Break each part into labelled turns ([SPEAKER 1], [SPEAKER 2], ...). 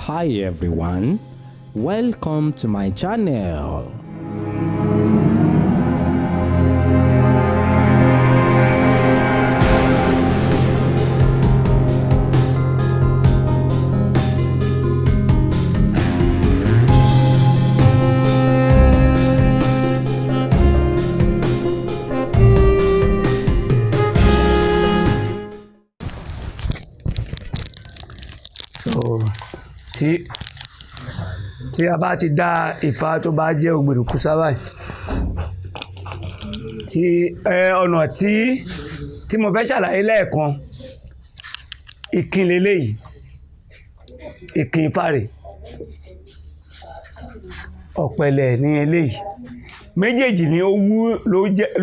[SPEAKER 1] Hi everyone, welcome to my channel.
[SPEAKER 2] So tí a bá ti dá Ifá tó bá jẹ́ ògbèrùkúsá báyìí, tí ọ̀nà tí mo fẹ́ ṣàlàyé lẹ́ẹ̀kan, ìkín leléyìí, ìkín Ifá rè, ọ̀pẹ̀lẹ̀ ní eléyìí, méjèèjì ni ó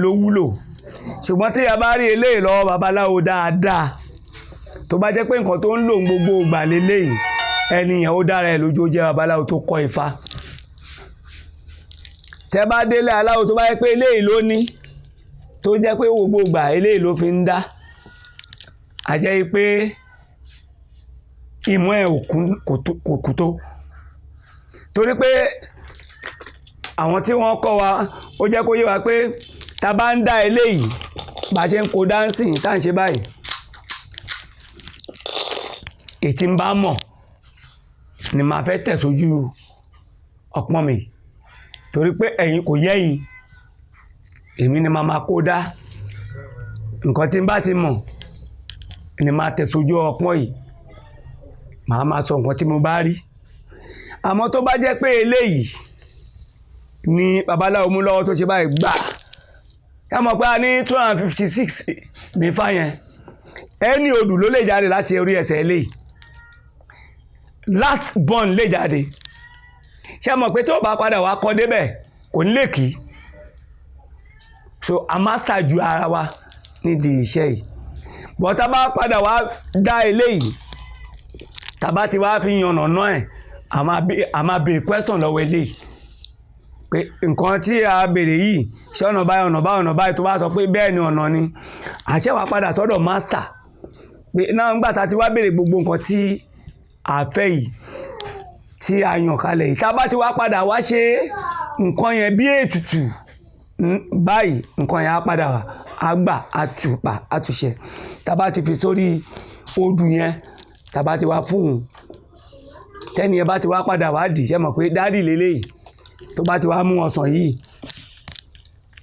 [SPEAKER 2] ló wúlò. Ṣùgbọ́n tí a bá rí eléyìí lọ́wọ́ babaláwo dáadáa, tó bá jẹ́ pé nǹkan tó ń lò gbogbo ìgbà leléyìí, ẹnìyàn ó dára ẹ̀ lójú, ó jẹ́ babaláwo tó kọ́ Ifá. Tẹ́ bá délé aláwo tó bá jẹ́ pé eléyìí ló ní, tó jẹ́ pé gbogbo ìgbà eléyìí ló fi ń dá, a jẹ́ pé ìmọ̀ ẹ̀ kò kú tó. Torí pé àwọn tí wọ́n kọ́ wa, ó jẹ́ kó yé wa pé tá bá ń dá eléyìí, bá ṣe ń kó dáńsìn tá ń ṣe báyìí, ètí ń bá mọ̀ ni màá fẹ́ tẹ̀ sójú ọpọ́n mi, torí pé ẹ̀yin kò yẹ́yìn, èmi ni màá máa kó dá. Nǹkan tí ń bá ti mọ̀ ni màá tẹ̀ sójú ọpọ́n yìí, màá máa sọ nǹkan tí mo bá rí. Àmọ́ tó bá jẹ́ pé eléyìí ni babaláwo mú lọ́wọ́ tó ṣe báyìí gbà, ká mọ̀ pé a ní 256 ní Ifá yẹn, ẹni odù ló lè jáde láti orí ẹsẹ̀ eléyìí, last born lè jáde. Ṣé mọ̀ pé tí ó bá padà wá kọ́ débẹ̀ kò ní lè kí. So a máa ṣàjù ara wa nídìí iṣẹ́ yìí. Bọ́ tá bá padà wá dá eléyìí, tá bá ti wá fi yànnà náà ẹ̀, a máa béèrè question lọ́wọ́ eléyìí pé nǹkan tí a béèrè yìí, ṣé ọ̀nà báyìí, ọ̀nà báyìí, ọ̀nà báyìí, tó bá sọ pé bẹ́ẹ̀ ni ọ̀nà ni, àṣẹ wa padà sọ́dọ̀ master pé náà ńgbà tá a ti wá béèrè gbogbo nǹkan tí a fẹ́ yìí tí a yàn kalẹ̀ yìí, tá a bá ti wá padà wá ṣe nǹkan yẹn bí ètùtù báyìí, nǹkan yẹn á padà wá, á gbà, á tùpà, á túṣẹ. Tá a bá ti fi sórí odù yẹn, tá a bá ti wá fún un, tẹ́ni yẹn bá ti wá padà wá dì, ṣe mọ̀ pé dádì lélẹ́yìí, tó bá ti wá mú ọsàn yìí,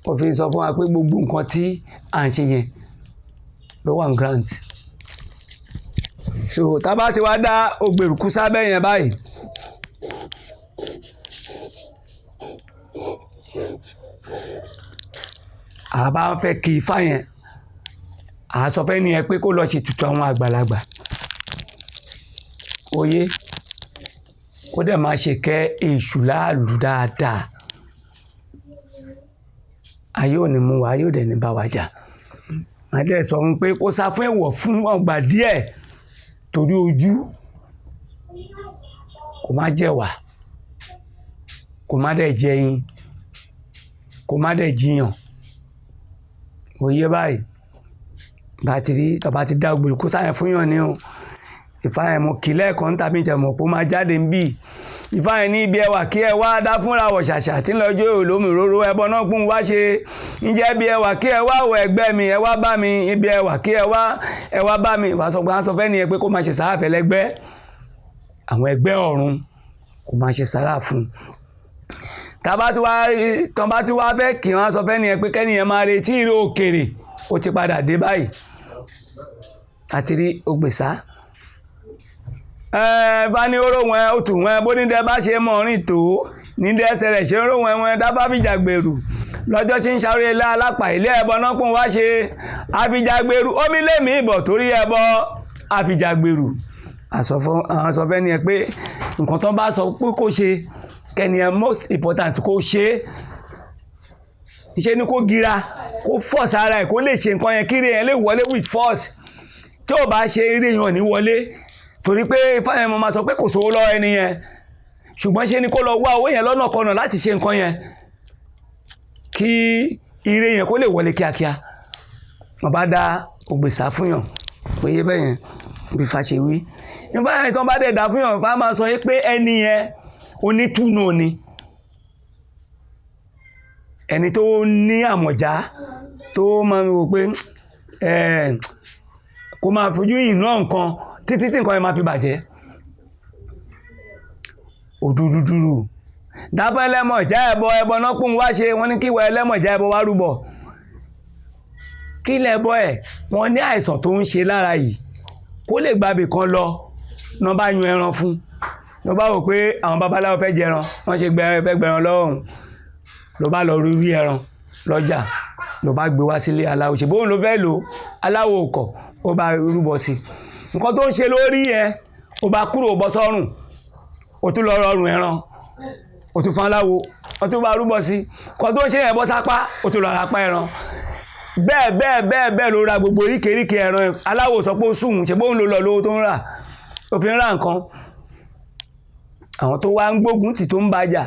[SPEAKER 2] ó fi sọ fún wa pé gbogbo nǹkan tí à ń ṣe yẹn ló wà ní grant. So tá a bá ti wá dá ògbèrùkú sábẹ́ yẹn báyìí, a bá ń fẹ́ kí Ifá yẹn, a sọ fẹ́ ni ẹ pé kó lọ ṣètùtù àwọn àgbàlagbà, oyé, kó dẹ̀ máa ṣe kẹ́ èṣù láàlú dáadáa. Ayé ò ní mú wa, ayé ò dẹ̀ ní bá wa jà. Màá dẹ̀ sọ fún pé kó sá fún èèwọ̀ fún ọgbà díẹ̀ torí ojú, kó má jẹ wà, kó má dẹ̀ jẹyin, kó má dẹ̀ jiyàn. Oyé báyìí, bá ti rí, tọ́ bá ti dá ògbèrè kó sáyẹn fún yàn ni o. Ifá yẹn mo kì lẹ́ẹ̀kan ń tàbí ìjẹ̀mọ̀ kó máa jáde ń bì. Ifá yẹn ní ibi ẹwà kí ẹ wá dá fúnra wọ̀ ṣàṣà tí ń lọ jó olómi róró ẹbọ náà kún wá ṣe. Ǹjẹ́ ibi ẹwà kí ẹ wá wọ ẹgbẹ́ mi, ẹ wá bá mi, ibi ẹwà kí ẹ wá, ẹ wá bá mi. Wàá sọ pé à ń sọ fẹ́ nìyẹn pé kó máa ṣe sàrà fẹ́lẹ́gbẹ́, àwọn ẹgbẹ́ ọ̀run kó máa ṣe sàrà fún un. Tàbá tí wá, tọ́ bá tí wá fẹ́ kí wọ́n sọ fẹ́ nìyẹn pé kẹ́nìyẹn máa retí ìró òkèrè, ó ti padà dé báyìí. Àti rí ògbèsá. Bá ní oró wọn, ó tù wọn, bó ní dẹ bá ṣe mọ̀ rìn tó, ní dẹ ẹsẹ̀ rẹ̀ ṣe ń ró wọn wọn, dábàá fìjà gbèrú. Lọ́jọ́ tí ń ṣàrò ilé alápà ilé ẹbọ náà kún wá ṣe àfìjàgbèrú, omi lèmi ìbọ̀ torí ẹbọ àfìjàgbèrú. Àwọn sọ fẹ́ nìyẹn pé nǹkan tó bá sọ pé kó ṣe, kẹ́niyẹn most important kó ṣe é. Ṣé ni kó gira, kó force ara ẹ̀, kó lè ṣe nǹkan yẹn kí eré yẹn lè wọlé with force. Tí ò bá ṣe eré yẹn ò ní wọlé, torí pé Ifá yẹn mo máa sọ pé kò sówó lọ́wọ́ ẹni yẹn. Ṣùgbọ́n ṣe ni kó lọ wá owó yẹn lọ́nà kọ̀nà láti ṣe nǹkan yẹn kí ire yẹn kó lè wọlé kíákíá. Wọ́n bá dá ògbèsà fún yàn, pé yé bẹ́ẹ̀ yẹn. Bí Ifá ṣe wí, Ifá yẹn tó bá dẹ̀ dá fún yàn, Ifá máa sọ pé ẹni yẹn onítùnú ni, ẹni tó ní àmọ̀já tó máa ń wò pé kó máa fojú ìná nǹkan títí tí nǹkan yẹn máa fi bàjẹ́. Òdúdúdúrú dábọ́ ẹlẹ́mọ̀já ẹbọ, ẹbọ náà pòun wá ṣe. Wọ́n ní kí ìwọ ẹlẹ́mọ̀já ẹbọ wá rúbọ, kí lẹ́bọ ẹ̀? Wọ́n ní àìsàn tó ń ṣe lára yìí kó lè gbàbì kan lọ. Náà bá yan ẹran fún, ló bá wò pé àwọn babaláwo fẹ́ jẹran, wọ́n ṣe gbẹran, fẹ́ gbẹran lọ́wọ́ òun, ló bá lọ rí ẹran lọ́jà, ló bá gbé wá sílé aláwo. Ṣe bóun ló fẹ́ lò? Aláwo kọ̀, ó bá rúbọ sí i. Nǹkan tó ń ṣe lórí yẹn, ó bá kúrò, bọ́ sọ́rùn, ó tún lọ rọrùn ẹran, ó tún fún aláwo, ó tún bá rúbọ sí i. Nǹkan tó ń ṣe yẹn bọ́ sápá, ó tún lọ ra apá ẹran. Bẹ́ẹ̀ bẹ́ẹ̀ bẹ́ẹ̀ bẹ́ẹ̀ ló ra gbogbo oríkèéríkèé ẹran. Aláwo sọ pé ó sùn. Ṣe bóun ló lọ lówó tó ń rà, ó fi ń ra nǹkan? Àwọn tó wá ń gbógun tì, tó ń bàjà,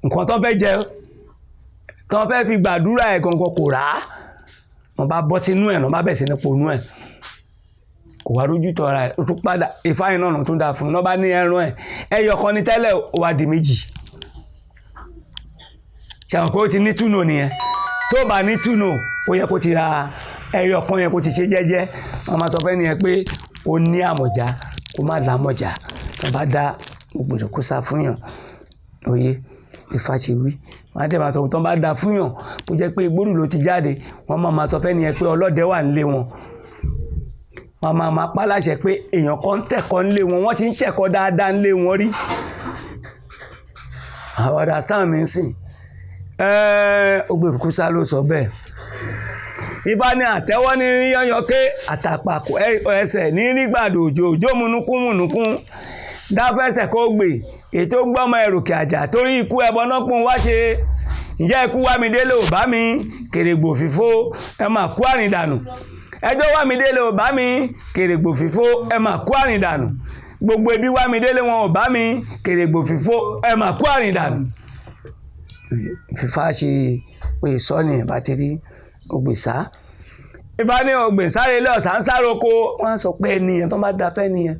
[SPEAKER 2] nǹkan tó fẹ́ jẹ, tó fẹ́ fi gbàdúrà ẹ̀ gangan, kò rà á. Wọ́n bá bọ́ sínú ẹ̀, wọ́n bá bẹ̀ sí ní ponú ẹ̀, kò wá rójú tọ́ ara ẹ̀. Ó tún padà, ìfáyín náà tún dáa fún un. Wọ́n bá ní ẹran ẹ̀ ẹyọ kan ní tẹ́lẹ̀, ó wá di méjì. Ṣàwọn pé ó ti ní túnò nìyẹn. Tó bá ní túnò, ó yẹ kó ti ra ẹyọ kan yẹn, kó ti ṣe jẹ́jẹ́. Wọ́n máa sọ fẹ́ nìyẹn pé ó ní àmọ̀já, kó má lámọ̀já. Tó bá dá ògbèrè, kó sá fún yàn. Òye Ifá ṣe wí, wọ́n á dẹ̀ máa sọ pé tó bá da fún yàn, kó jẹ́ pé igbódù ló ti jáde, wọ́n máa máa sọ fẹ́ nìyẹn pé ọlọ́dẹ wà nílé wọn. Wọ́n máa máa pa láṣẹ pé èèyàn kan ń tẹ̀kọ́ nílé wọn, wọ́n ti ń ṣẹ̀kọ́ dáadáa nílé wọn rí. Àwọn understand mi sìn. Ògbèrè ló sọ bẹ́ẹ̀. Ifá ní àtẹ́wọ́ ní yányánké, àtàpàkò ẹsẹ̀ ní rígbàdo, òjò òjò munukún munukún dáfẹ́sẹ̀ kó gbè ètò gbọ́mọ ẹrùkẹ̀ àjà torí ikú ẹbọ náà pòun wá ṣe. Ǹjẹ́ ikú wá mi délé ò bá mi, kèrègbò fífó, ẹ máa kú àrìn dànù. Ẹjọ́ wá mi délé ò bá mi, kèrègbò fífó, ẹ máa kú àrìn dànù. Gbogbo ẹbí wá mi délé, wọn ò bá mi, kèrègbò fífó, ẹ máa kú àrìn dànù. Fífá ṣe pé sọ́ọ̀nì bá ti rí ògbèsá. Ifá ní ògbèsá relé ọ̀sán sároko. Wọ́n á sọ pé ẹnìyẹn tó bá da fẹ́ nìyẹn,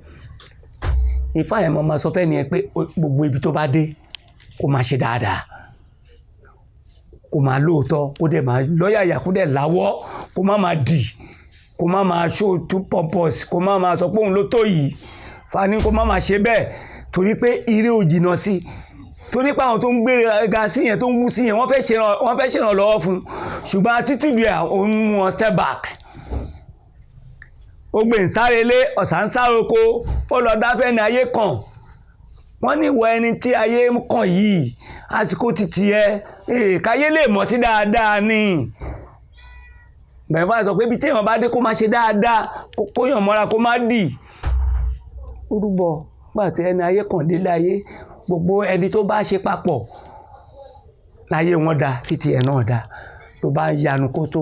[SPEAKER 2] Ifá yẹn máa sọ fẹ́ nìyẹn pé gbogbo ibi tó bá dé, kó máa ṣe dáadáa, kó máa lóòótọ́, kó dẹ̀ máa lọ́yàyà, kó dẹ̀ láwọ́, kó má máa dì, kó má máa show two purpose, kó má máa sọ pé òun ló tó yìí. Fani kó má máa ṣe bẹ́ẹ̀, torí pé ire ò jìnnà sí i, torí pé àwọn tó ń gbé ga sí yẹn, tó ń wú sí yẹn, wọ́n fẹ́ ṣèrànlọ́wọ́ fún un, ṣùgbọ́n attitude ẹ̀, òun mú wọn step back. Ó gbé ń sáré lé ọ̀sán ń sáré oko, ó lọ dáfẹ́ ní ayé kan. Wọ́n ní ìwọ ẹni tí ayé kàn yìí, àsìkò títì ẹ káyé lè mọ̀ sí dáadáa ni. Bẹ̀rẹ̀ fún àìsàn pé ibi tí èèyàn bá dé, kó má ṣe dáadáa, kó yàn mọ́ra, kó má dì. Ó rúbọ nígbà tí ẹni ayé kàn délé ayé, gbogbo ẹni tó bá ṣe papọ̀ láyé wọn da, títí ẹ̀ náà da. Ló bá ń yanu kó tó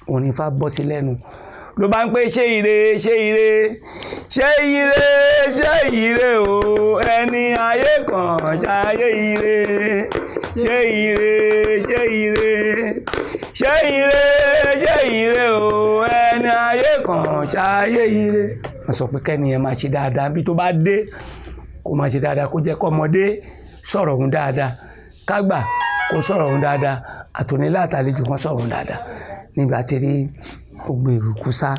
[SPEAKER 2] òun ní Ifá bọ́ sí lẹ́nu, ló bá ń pé ṣé ire, ṣé ire, ṣé ire, ṣé ire o, ẹni ayé kan ṣayé ire. Ṣé ire, ṣé ire, ṣé ire, ṣé ire o, ẹni ayé kan ṣayé ire. Wọ́n sọ pé kẹ́ni ẹ máa ṣe dáadáa bí tó bá dé, kó máa ṣe dáadáa, kó jẹ́ kọ́mọdé sọ̀rọ̀ òun dáadáa, kágbà kó sọ̀rọ̀ òun dáadáa, àtònílé àtàlejò kan sọ̀rọ̀ òun dáadáa nígbà tí rí ògbèrú kúsá.